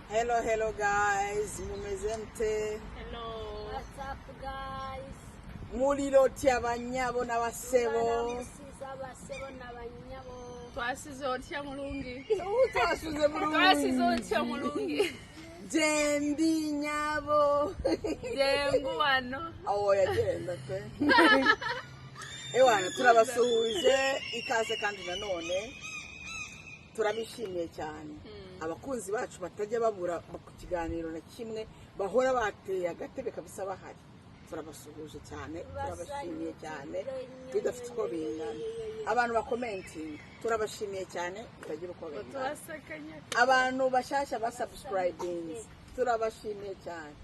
Hello, hello guys, mumeze mute? Hello. What's up, guys? Muliroti abanyabo n'abasebo. Baramusize abasebo n'abanyabo. Twasize otya mulungi? Twasuze bulungi. Twasize otya mulungi? Jendi nyabo. Jengu wano. Awo yagenda pe. Ewana, turabasuhuje, ikaze kandi nanone turabishimiye cyane. Abakunzi bacu batajya babura ku kiganiro na kimwe, bahora bateye agatebe kabisa bahari. Turabasuhuje cyane, turabashimiye cyane bidafite uko bingana. Abantu bacommentinga, turabashimiye cyane bitagira uko bingana. Tubasekanye. Abantu bashyashya basubscribinze, turabashimiye cyane.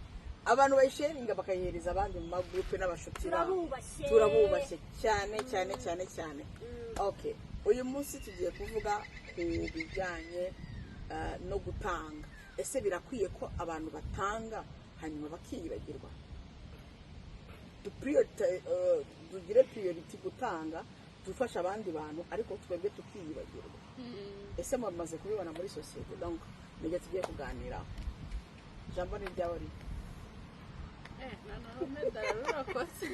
Abantu bayisharinga bakayihereza abandi mu magurupe n'abashuti babo, Turabubashye. Turabubashye cyane cyane cyane cyane. Okay, uyu munsi tugiye kuvuga ku bijyanye no gutanga. Ese birakwiye ko abantu batanga hanyuma bakiyibagirwa? Tugire priority gutanga, dufasha abandi bantu, ariko twebwe tukiyibagirwa. Ese mumaze kubibona muri sosiyete? Donc nibyo tugiye kuganiraho. Ijambo ni iryawe rito. Eh, noneho medali urakoze.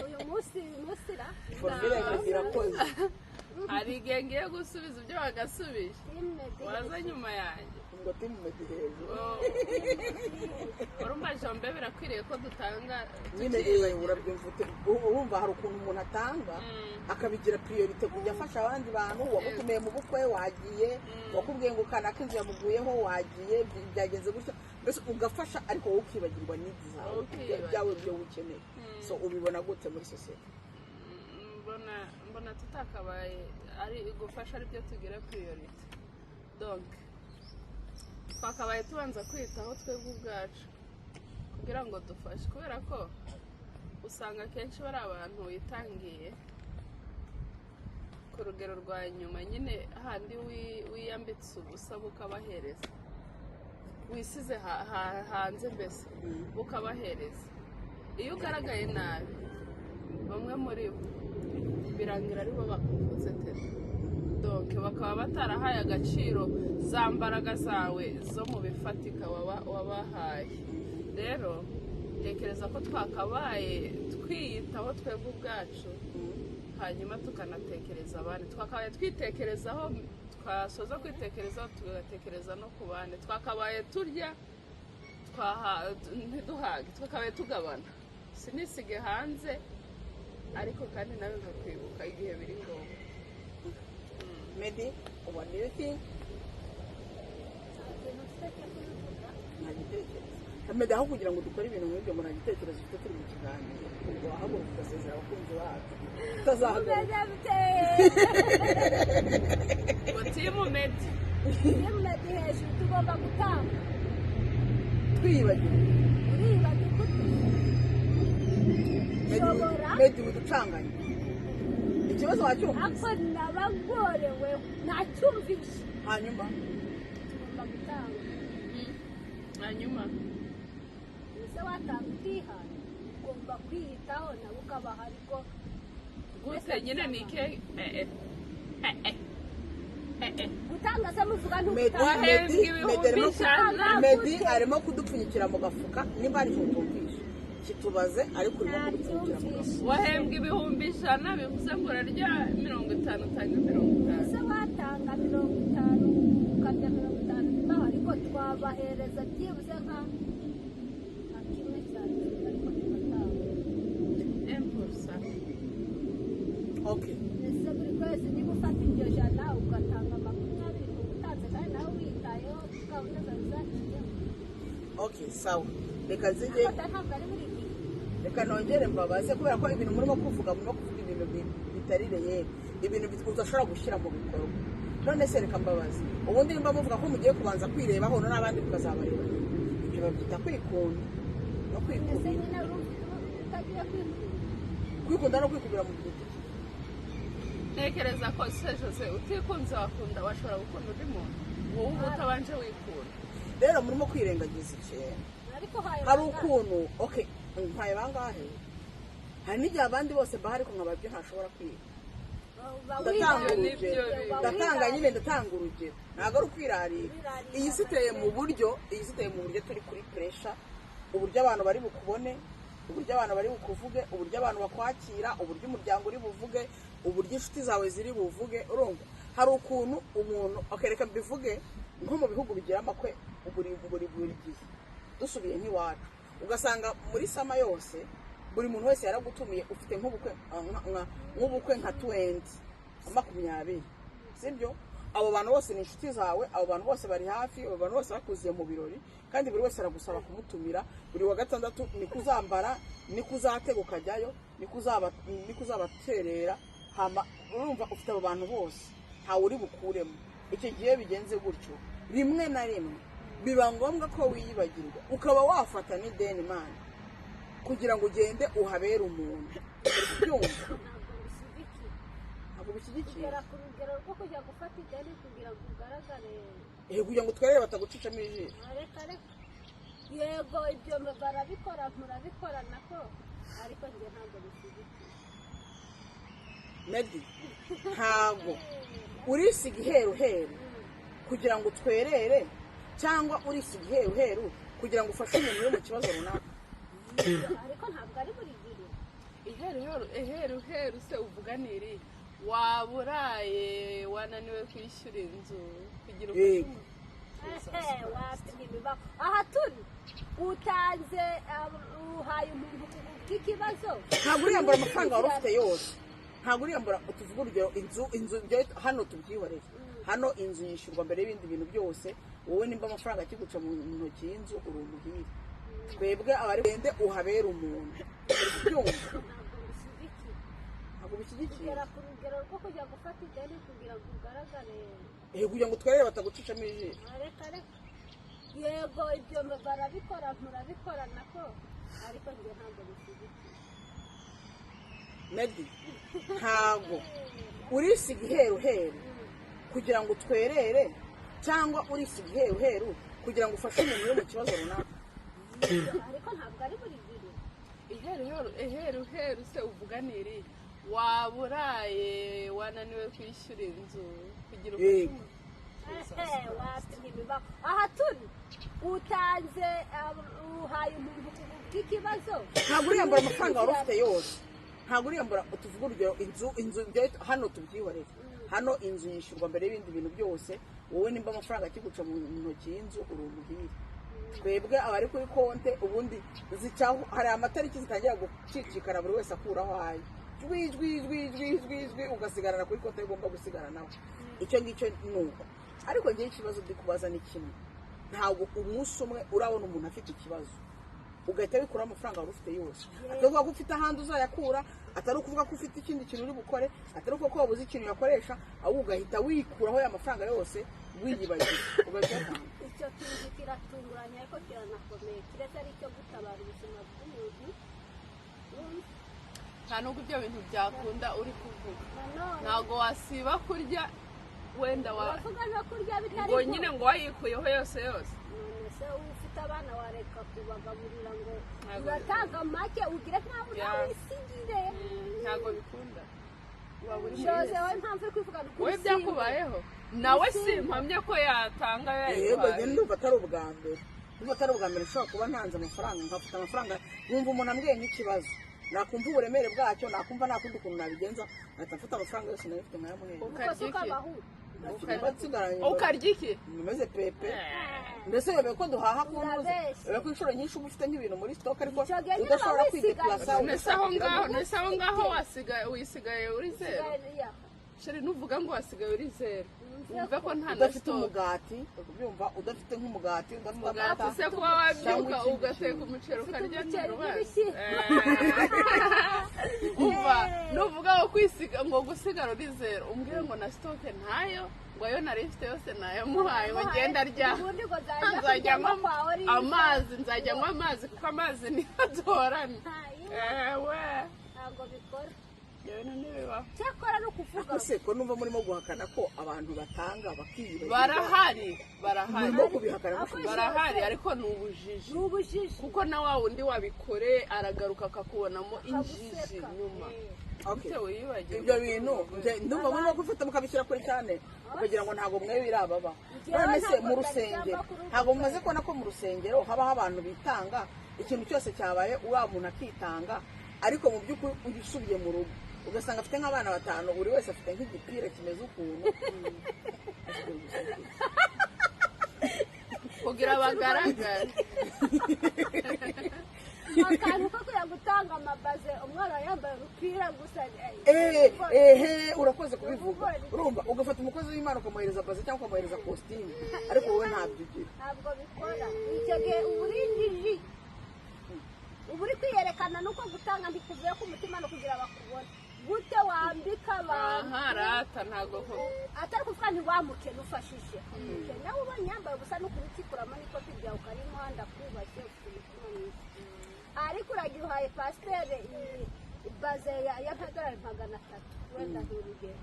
Uyu munsi, uyu munsi ra. Formule irakoze. Hari igihe ngiye gusubiza ibyo bagasubije. Team Meddy. Waza nyuma yanjye. Ngo team Meddy hejuru. Urumva jombe, birakwiriye ko dutanga Nyine tukiyibagirwa. Urabyumva ute? Urumva hari ukuntu umuntu atanga akabigira priorité kujya afasha abandi bantu. Wagutumiye mu bukwe wagiye, wakubwiye ngo kanaka inzu yamuguyeho wagiye, byagenze gutya, mbese ugafasha ariko wowe ukibagirwa needs zawe, Ukibagirwa. byawe byo ukeneye. So ubibona gute muri sosiyete? Mbona tutakabaye ari gufasha aribyo tugira priorité. Donc twakabaye tubanza kwitaho twebwe ubwacu kugira ngo dufashe, kubera ko usanga akenshi bari abantu witangiye ku rugero rwa nyuma nyine, handi wiyambitse ubusa bukabahereza, wisize hanze mbese bukabahereza. Iyo ugaragaye nabi, bamwe muri bo birangira aribo bakuvutse teta. Donc bakaba batarahaye agaciro za mbaraga zawe zo mu bifatika wabahaye. Rero ntekereza ko twakabaye twiyitaho twebwe ubwacu, hanyuma tukanatekereza abandi. Twakabaye twitekerezaho, twasoza kwitekerezaho tugatekereza no ku bandi. Twakabaye turya ntiduhage, twakabaye tugabana, sinisige hanze, ariko kandi nawe nkakwibuka igihe biri ngombwa. Meddy, what do you think? Nta kintu mfite cyo kubivuga. Nta gitekerezo, Meddy? Aho kugira ngo dukore ibintu nk'ibyo ngo nta gitekerezo ufite turi mu kiganiro, ubwo wahaguruka ugasezera abakunzi bacu utazahagarika. Mumeze mute? Ngo team Meddy. Team Meddy hejuru. Tugomba gutanga Twiyibagiwe. Uribagirwa ute? Ushobora Meddy, widucanganye ikibazo wacyumvise. Ariko nabagorewe, nacyumvishe. Hanyuma? Tugomba gutanga. Hanyuma? Ese watanga utihaye? Ugomba kwiyitaho nawe ukabaha, ariko Gute nyine? Ni ke eh, eh. Eh, eh. Eh, eh. Gutanga se muvuga Meddy, ntugutanga? Wahembwa Meddy, ibihumbi Meddy arimo 100. Meddy arimo kudupfunyikira mu gafuka. Nimba hari ikintu utumvishe kitubaze, ariko urimo kudupfunyikira mu gafuka. Wahembwa 100,000, bivuze ngo urarya 50, utange 50. Ese watanga 50, ukarya 50 bibaho? Ariko twabahereza byibuze nka kimwe cya cumi, ariko tugatanga. Empurusa. Okay. Ese buri kwezi niba ufata iryo jana ugatanga 20, uba utanze kandi nawe witayeho, gahunda zawe zaciyeho. Okay, sawa, reka nzige. Ariko ntabwo ari buri gihe. Reka nongere mbabaze, kubera ko ibintu murimo kuvuga ibintu bitari réel, ibintu udashobora gushyira mu bikorwa. None se reka mbabaze, ubundi nimba muvuga ko mugiye kubanza kwirebaho n'abandi mukazabareba, ibyo babyita kwikunda no Ese kwikubira. Nyine urumva utagiye kwikunda. Kwikunda no kwikubira mu giti. Ntekereza ko se Jose utikunze wakunda, washobora gukunda undi muntu wowe uba utabanje wikunda? Rero murimo kwirengagiza ikintu. Ariko haye Hari bangahe? ukuntu, okay, mpaye bangahe? Hari n'igihe abandi bose mbaha ariko nkaba ibyo ntashobora kwiga. Uba Ndatanga wirarira. urugero. Uba Ndatanga nyine, wirarira. ndatanga urugero, ntabwo ari ukwirarira. Wirarira. Iyi si iteye mu buryo, iyi si iteye mu buryo turi kuri pressure, uburyo abantu bari bukubone, uburyo abantu bari bukuvuge, uburyo abantu bakwakira, uburyo umuryango uri buvuge, uburyo inshuti zawe ziri buvuge. Urumva hari ukuntu umuntu akereka, mbivuge nko mu bihugu bigira amakwe buri gihe, dusubiye nk'iwacu, ugasanga muri summer yose buri muntu wese yaragutumiye, ufite nk'ubukwe nka 20, 20, sibyo? Abo bantu bose ni inshuti zawe, abo bantu bose bari hafi, abo bantu bose bakuziye mu birori, kandi buri wese aragusaba kumutumira buri wa gatandatu. Niko uzambara, niko uzatega ukajyayo, niko uzabaterera. Hama urumva ufite abo bantu bose, ntawe uri bukuremo. Icyo gihe bigenze gutyo, rimwe na rimwe biba ngombwa ko wiyibagirwa, ukaba wafata n'ideni imana kugira ngo ugende uhabere umuntu. Byumva? Ntabwo bishyigikiye. Ntabwo bishyigikiye. Kugera ku rugero rwo kujya gufata ideni kugira ngo ugaragare. Kugira ngo twerere batagucicamo ijisho. Reka reka, yego, ibyo barabikora, murabikora nako, ariko njye ntabwo bishyigikiye. Medi, ntabwo urisiga iheruheru kugira ngo utwerere, cyangwa urisiga iheruheru kugira ngo ufashe umuntu uri mu kibazo runaka. Ariko ntabwo ari buri gihe. Iheruheru, iheruheru se uvuga ni iri? Waba uraye wananiwe kwishyura inzu kugira ufashe Yego. umuntu? Ehe, wapi, ntibibaho. Aha turi utanze, uhaye umuntu bw'ikibazo. Ntabwo uriyambura amafaranga wari ufite yose, ntabwo uriyambura. Tuvuge urugero inzu hano tubyihorere, hano inzu yishyurwa mbere y'ibindi bintu byose. Wowe nimba amafaranga akiguca mu ntoki y'inzu, uri umuhire. Twebwe abari ugende uhabere umuntu. Byumva? Ntabwo bishyigikiye. Ntabwo bishyigikiye. Kugera ku rugero rwo kujya gufata ideni kugira ngo ugaragare. Kugira ngo twerere batagucicamo ijisho. Reka reka, yego, ibyo barabikora, murabikora nako, ariko njye ntabwo bishyigikiye. Medi, ntabwo urisiga iheruheru kugira ngo utwerere, cyangwa urisiga iheruheru kugira ngo ufashe umuntu uri mu kibazo runaka. Ariko ntabwo ari buri gihe. Iheruheru, iheruheru se uvuga ni iri? Waba uraye wananiwe kwishyura inzu kugira ufashe Yego. umuntu? Ehe, wapi, ntibibaho. Aha turi utanze, uhaye umuntu bw'ikibazo. Ntabwo uriyambura amafaranga wari ufite yose, ntabwo uriyambura. Tuvuge urugero inzu hano tubyihorere, hano inzu yishyurwa mbere y'ibindi bintu byose. Wowe nimba amafaranga akiguca mu ntoki y'inzu, uri umuhire. Twebwe abari kuri konte, ubundi zicaho, hari amatariki zitangira gucicikana, buri wese akuraho aye, jwi jwi jwi jwi jwi jwi, ugasigarana kuri konte ugomba gusigaranaho. Icyo ngicyo ni uko. Ariko ngewe ikibazo ndi kubaza ni kimwe: ntabwo umunsi umwe urabona umuntu afite ikibazo ugahita wikuraho amafaranga wari ufite yose, atari ukuvuga ko ufite ahandi uzayakura, atari ukuvuga ko ufite ikindi kintu uri bukore, atari ukuvuga ko wabuze ikintu yakoresha, ahubwo ugahita wikuraho ya mafaranga yose, wiyibagiwe, ugahita uyatanga? Icyo kintu kiratunguranye ariko kiranakomeye, kiretse ari icyo gutabara ubuzima bw'umuntu. Urumva? Nta nubwo ibyo bintu byakunda uri kuvuga. Nanone Ntabwo wasiba kurya wenda wa uravuga no kurya bitari ngo nyine ngo wayikuyeho yose yose. None se ufite abana wareka kubagaburira ngo Ntabwo uratanga make ugire nkaho nawe wisigire? Ntabwo bikunda, waba uri muri Jose, wowe impamvu uri kwivuga ni wowe ukuri. Byakubayeho nawe, simpamye ko yatanga Yego, njye yayiguhaye. ndumva atari ubwa mbere, ndumva atari ubwa mbere nshobora kuba ntanze amafaranga, nkafata amafaranga, nkumva umuntu ambwiye nk'ikibazo, nakumva uburemere bwacyo, nakumva nta kundi kuntu nabigenza, nkahita mfata amafaranga yose nari mfite nkayamuhera. Ukarya Ubwo se iki? ukabaho? Mba nsigaranye. Ukarya iki? Meze pepe mbese, yobewe ko duhaha ku ntuzi? Urabeshya. Yobewe ko inshuro nyinshi uba ufite nk'ibintu muri stock, ariko Icyo gihe nyine udashobora uba kwideplasa? wisigaye. Nese aho ngaho, nese aho ngaho wasigaye, wisigaye uri zero? Usigaye- Chéri, nuvuga ngo wasigaye uri zero, wumve ko nta na Udafite stock. umugati, uri kubyumva? Udafite nk'umugati, udafite Umugati amata se, kuba wabyuka cyangwa ikindi ugateka kintu. umuceri Ufite ukarya umuceri ntarubanza. n'ibishyimbo. Umva, nuvuga ngo kwisiga, ngo gusigara uri zero, umbwire ngo na stock ntayo, ngo ayo nari mfite yose nayamuhaye, ngo ngenda arya. Ubundi ngo nzajya Nzajya kujyamo nywa kwa Olive. amazi, nzajya nywa amazi kuko amazi niyo atorana. Ntayo. Ewe. Ntabwo bikora. Ibyo bintu ntibibaho. Cyakora ni ukuvuga Ariko se ko numva murimo guhakana ko abantu batanga bakiyibagirwa? Barahari, barahari. Murimo kubihakana mushingiye Barahari, ariko ni ubujiji. Ni ubujiji. Kuko na wa wundi wabikoreye aragaruka akakubonamo injiji akaguseka. nyuma. Okay. Bitewe yibagirwa. Ibyo bintu ndumva murimo gufata mukabishyira kure cyane, ukagira ngo ntabwo mwe birababa. Njyewe None se ntabwo mu rusengero ndabyanga kuri ubu. ntabwo mumaze kubona ko mu rusengero habaho abantu bitanga, ikintu cyose cyabaye uriya muntu akitanga, ariko mu by'ukuri ujya usubiye mu rugo ugasanga afite nk'abana batanu, buri wese afite nk'igipira kimeze ukuntu? Kugira bagaragare. Akantu ko kujya gutanga amabaze, umwana yambaye umupira gusa. Ehe, urakoze kubivuga. Urumva ugafata umukozi w'Imana ukamuhereza baze cyangwa ukamuhereza kositimu, ariko wowe ntabyo ugira. Ntabwo bikora. Icyo gihe uba uri injiji, uba uri kwiyerekana, nuko gutanga ntikuvuye ku mutima no kugira bakubone. Gute wambika abantu? Aha rata ntabwo ko Atari kuvuga ntiwamukene, ufashije umukene nawe ubonye yambaye ubusa no kurukikuramo n'ikoti ryawe ukarimuha, ndakubashye, ufite umutima mwiza. Ariko uragira uhaye pasiteri baze y'amadolari 300, wenda ni urugero,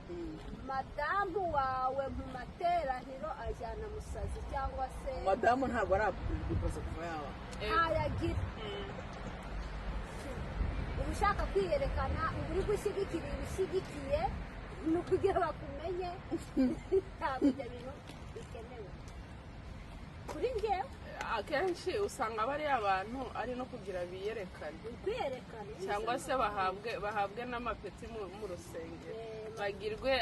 madamu wawe mu materaniro ajyana musazi cyangwa se Madamu ntabwo arabikoze kuva yaba. Ntayagira. Uba ushaka kwiyerekana, uba uri gushyigikira ibishyigikiye, ni ukugira bakumenye. Ntabwo ibyo bintu bikenewe kuri njyewe. Akenshi usanga bariya abantu ari no kugira biyerekane. Ni ukwiyerekana. Cyangwa se bahabwe n'amapeti mu rusengero, bagirwe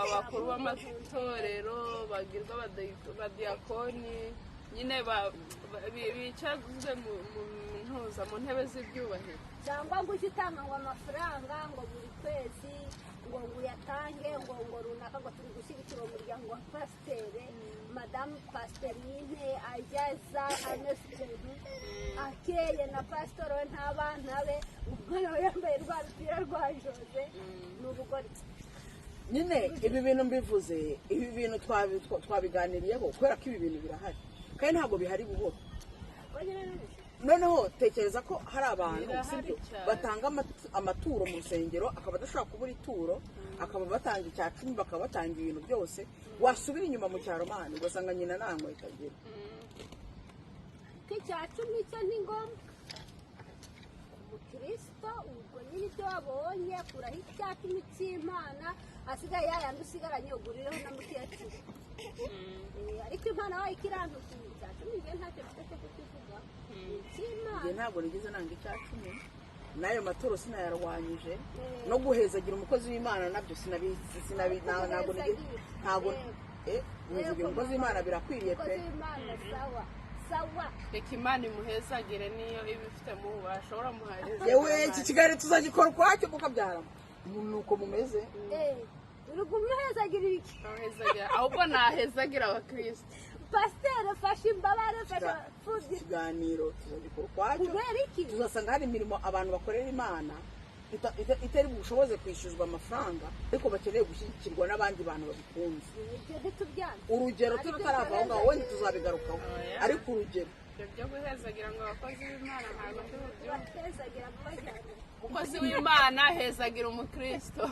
abakuru b'amatorero, bagirwe abadiyakoni nyine, bicazwe mu ntuza, mu ntebe z'ibyubahiro. Cyangwa ngo ujye utanga ngo amafaranga ngo buri kwezi, ngo uyatange, ngo runaka, ngo turi gushyigikira umuryango wa pasiteri. Madamu pasiteri nyine ajyaza ameze ukuntu, akeye na pasitori we n'abana be, umwana we yambaye rwa rupira rwa jose, ni ubugoryi. Nyine ibi bintu mbivuze, ibi bintu twabiganiriyeho kubera ko ibi bintu birahari, kandi ntabwo bihari buhoro. Ubwo nyine ni ubujiji. Noneho tekereza ko hari abantu, Birahari sibyo, cyane. batanga amaturo mu rusengero, akaba adashobora kubura ituro, akaba batanga icya cumi, bakaba batanga ibintu byose, wasubira inyuma mu cyaro mani ugasanga nyina nta nkweto agira. Ko icya cumi cyo ni ngombwa umukristo, ubwo nyine ibyo wabonye kuraho icya cumi cy'Imana, asigaye yayandi usigaranye ugurireho na mukecuru. Ariko impano wayikirantukiye icya cumi, njye ntacyo mfite cyo kukivuga, ni icy'Imana. Njye ntabwo nigeze nanga icya cumi, n'ayo maturo sinayarwanyije, no guhezagira umukozi w'Imana nabyo ntabwo nigeze, ntabwo guhezagira umukozi w'Imana birakwiriye pe. Umukozi w'Imana, sawa sawa. Reka Imana imuhezagire, niyo iba ifitemo ububasha, uramuhereza. Yewe, iki kiganiro tuzagikora ukwacyo kuko abyara nuko mumeze. Uri kumuhezagira iki? Amuhezagira, ahubwo nahezagira abakristo. Pasiteri, fasha imbabare, fasha imfubyi. Ikiganiro tuzagikora ukwacyo. Kubera iki? Tuzasanga hari imirimo abantu bakorera Imana itari bushoboze kwishyuzwa amafaranga, ariko bakeneye gushyigikirwa n'abandi bantu babikunze. Ibyo ntitubyanze. Urugero, tutarava aho ngaho, wenda tuzabigarukaho, Oya. ariko urugero. Ibyo byo guhezagira ngo abakozi b'Imana ntabwo ndi bubyumve. Batezagira mubajyane. Umukozi w'Imana hezagira umukristo.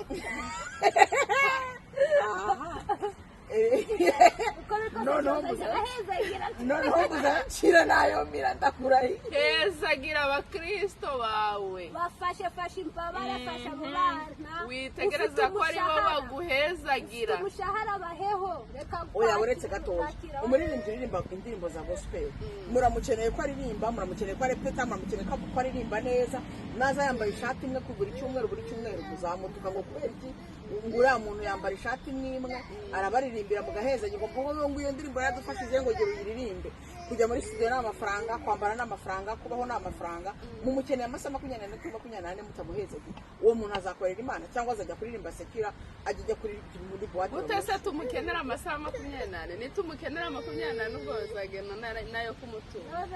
Uko bikoze Noneho byose ahezagira. Noneho muzakira nayo mira, ndakurahiye. Hezagira abakristo bawe. Bafashe, fasha imbabare, fasha abo bana. Witegereza Ufite ko ari bo umushahara. baguhezagira. Ufite umushahara, baheho, reka. Oya, uretse gatoya. Kwakira. Umuririmbyi uririmba indirimbo za gospel, muramukeneye ko aririmba, muramukeneye ko arepeta, muramukeneye ko aririmba neza. Naza yambaye ishati imwe ku buri cyumweru, buri cyumweru muzamutuka ngo kubera iki? Ngo uriya muntu yambara ishati imwe imwe, arabaririmbira mugaheza ngo ngo iyo ndirimbo yaradufashije, ngo gira uyiririmbe. Kujya muri studio ni amafaranga, kwambara ni amafaranga, kubaho ni amafaranga. Mumukeneye amasaha 24 kuri 24, mutamuhezagira, uwo muntu azakorera Imana cyangwa azajya kuririmba secular, ajya kuririmba muri boîte? Gute se tumukenera amasaha 24? Nitumukenera 24, ubwo bazagenda nayo kumutura.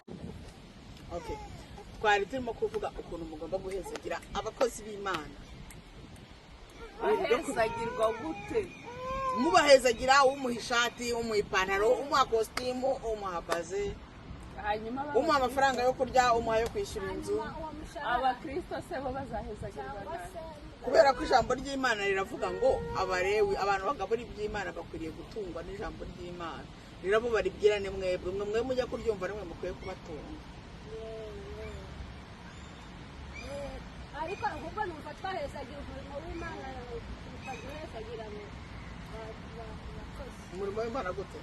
Okay. Twari turimo kuvuga ukuntu mugomba guhezagira abakozi b'Imana. Bahezagirwa gute? Mubahezagira, umuha ishati, umuha ipantaro, umuha kositimu, umuha baze, Hanyuma umuha amafaranga yo kurya, umuha yo kwishyura inzu. Hanyuma uwo mushahara Abakristo se bo bazahezagirwa cyangwa nabi? se Kubera ko ijambo ry'Imana riravuga ngo Abarewi, abantu bagabura iby'Imana, bakwiriye gutungwa n'ijambo ry'Imana. Rero abo baribwira ni mwebwe, mwe mujya kuryumva, nimwe mukwiye kubatunga. Ariko ahubwo numva twahezagira umurimo w'Imana kuruta guhezagira abo bakozi. Umurimo w'Imana gute?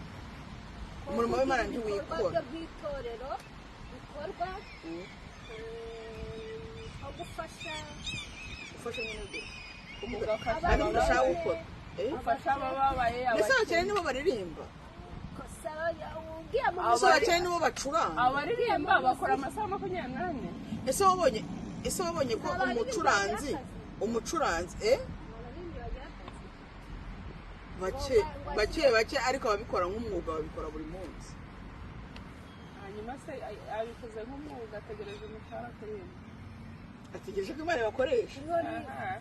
Umurimo w'Imana Ibikorwa ntiwikora. By'itorero bikorwa nko gufasha. Ufashe nyine gute? Ugafasha Hari ibyo ushaka gukora. Ufasha abababaye. Mbese abakene nibo baririmba? Kosa ugiye mu Ese abakene nibo bacuranga? Abaririmba bakora amasaha 24. Ese wabonye ko Abaririmbyi umucuranzi bagira akazi. umucuranzi Abaririmbyi bagira akazi. Bake bake bake, ariko ababikora nk'umwuga babikora buri munsi. Hanyuma se abikoze nk'umwuga, ategereje umushahara kuririmba? Ategereje ko Imana ibakoresha. Niho ni Aha.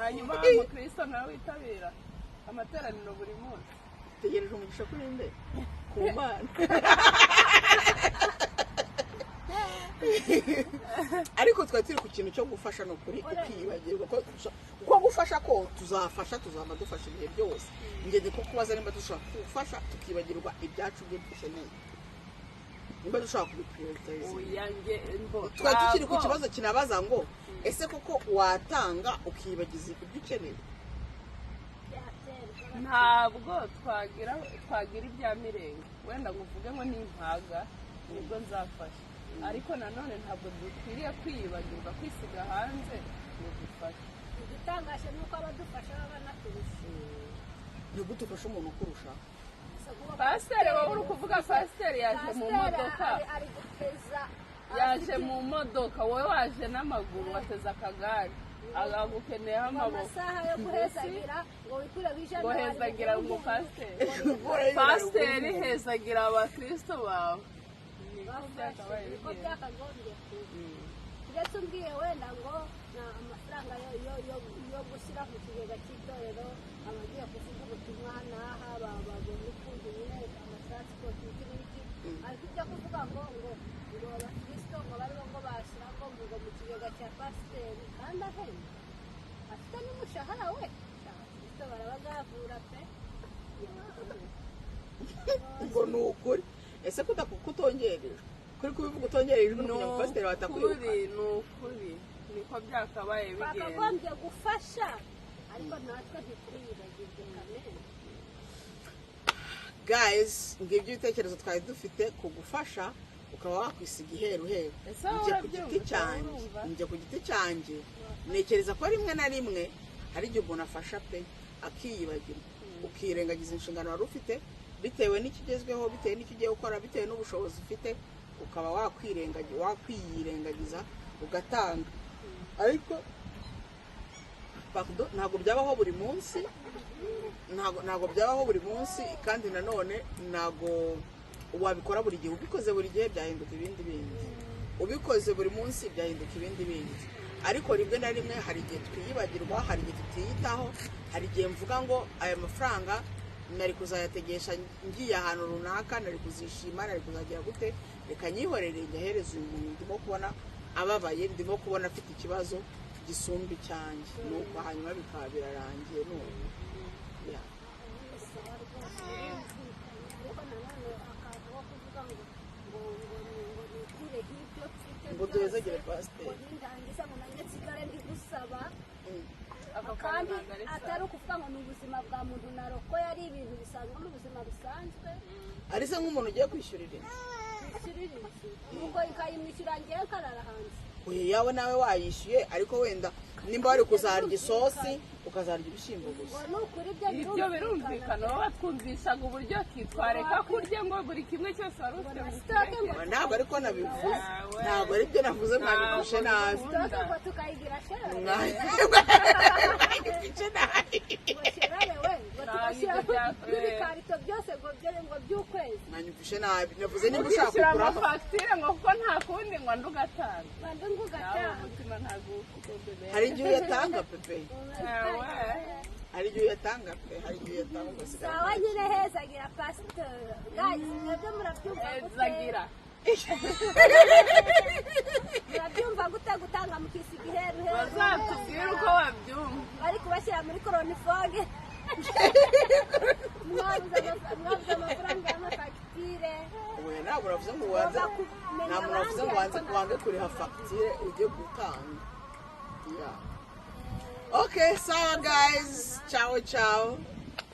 Hanyuma umukristo nawe witabira amateraniro buri munsi? Ategereje umugisha kuri nde? Ku Mana. Ariko twari turi ku kintu cyo gufasha, ni ukuri ukiyibagirwa ko kuko gufasha ko tuzafasha, tuzaba dufasha ibihe byose. Ngende ko kubaza nimba dushobora gufasha tukibagirwa ibyacu byo dukeneye, nimba dushobora kubiprioritize. Oya, nge mbo Twari tukiri ku ntabwo- kibazo kinabaza ngo ese koko watanga ukiyibagiza ibyo ukeneye? Byaterwa. Ntabwo twagira ibya mirenge wenda ngo uvuge ngo nimpaga nibwo nzafasha, ariko nanone ntabwo dukwiriye kwiyibagirwa, kwisiga hanze ngo dufashe. Igitangaje ni uko abadufasha baba banaturusha. Ni gute ufasha umuntu ukurusha? Gusa kuba Pasiteri, wowe uri kuvuga pasiteri yaje mu Pasiteri modoka. ari gupeza. Yaje mu modoka, wowe waje n'amaguru, wateze akagare, agukeneyeho amaboko. Amasaha yo guhezagira ngo wikureho ijana. Ngo hezagira ngo pasiteri, pasiteri hezagira abakristo bawe, niko byakabaye niko bigenda. Byakagombye kuba ndetse umbwiye wenda ngo ni amafaranga yo gushyira mu kigega cy'itorero, abagiye kuvuga ubutumwa n'aha babona ukuntu nyine amatransport, iki n'iki. Ariko ibyo kuvuga ngo abakristo ngo baribo ngo bashyira ngo mu kigega cya pasiteri kandi ahembwa afite n'umushahara we, abakristo barabagavura pe. Ngo ni ukuri, ese kutongerejwe kuri kubivuga utongerejwe Ni n'ukugira ngo pasiteri batakwiruka? ukuri, ni ukuri, niko byakabaye bigenda. Twakagombye gufasha, ariko natwe ntitwiyibagirwe kamere. Guys, ngibyo ibitekerezo twari dufite ku gufasha ukaba wakwisiga iheruheru. Ese wowe Njye ku urabyumva? giti cyanjye, Urumva? njye ku giti cyanjye ntekereza ko rimwe na rimwe hari igihe umuntu afasha pe akiyibagirwa, ukirengagiza inshingano wari ufite bitewe n'ikigezweho, bitewe n'icyo ugiye gukora, bitewe n'ubushobozi ufite, ukaba wakwiyirengagiza ugatanga. Ariko pardon, ntabwo byabaho buri munsi, ntabwo byabaho buri munsi, kandi nanone ntabwo wabikora buri gihe. Ubikoze buri gihe byahinduka ibindi bindi, ubikoze buri munsi byahinduka ibindi bindi. Ariko rimwe na rimwe hari igihe twiyibagirwa, hari igihe tutiyitaho, hari igihe mvuga ngo aya mafaranga nari kuzayategesha ngiye ahantu runaka, nari kuzishima, nari kuzagira gute, reka nyihorere njyahereza uyu muntu ndimo kubona ababaye, ndimo kubona afite ikibazo gisumba icyanjye. Nuko hanyuma bikaba birarangiye nuko. Yeah. Bisaba rwose birumvikanye, ariko nanone akantu ko kuvuga ngo nikureho ibyo mfite Ngo byose, duhezagire pasiteri. ngo nindangiza ngo nanjye nsigare ndi gusaba. Ako kantu Kandi ntabwo ari sawa. atari ukuvuga ngo ni ubuzima bwa muntu narokoye, ari ibintu bisanzwe mu buzima busanzwe. Ari se nk'umuntu ugiye kwishyurira inzu? Kwishyurira inzu, ubwo ikayimwishyura, ngewe nkarara hanze? Oya, yawe nawe wayishyuye, ariko wenda nimba wari kuzarya isosi ukazarya ibishyimbo gusa. Ngo ni ukuri ibyo. Ibyo birumvikana, baba batwumvishaga uburyo ki twareka kurya ngo buri kimwe cyose wari ufite Na ngo stock ngo ukireke. Ntabwo ariko nabivuze, ntabwo ari byo navuze, mwabifashe nabi. Stock ngo tukayigira sherare. Mwabifashe nabi. Ngo sherare we, ngo Ntabwo tugashyira ibyo byakora. n'ibikarito byose ngo by'ukwezi. Mwanyumvishe nabi, navuze niba ushaka Ukishyura kugura amafagitire ngo kuko nta kundi ngo andi ugatanga. Bandu ngo Nawe ugatanga. umutima ntabwo ufite bebe. Hari igihe uyatanga pepe, Ewe. hari igihe uyatanga pe, hari igihe uyatanga ugasigara. Sawa nyine, hezagira pasitori. Guys, mwebwe murabyumva gute? Hezagira. Murabyumva gute gutanga mukisiga iheru heru? Bazatubwire uko babyumva. Bari kubashyira muri chloroforme. Mwabuze amafaranga y'amafagitire. Oya, ntabwo uravuze ngo wanze. Ugomba kumenya Nta muntu wavuze ngo abandi, wanze ariko wange kuriha fagitire ujye gutanga. Yeah, okay, sawa guys, ciao ciao.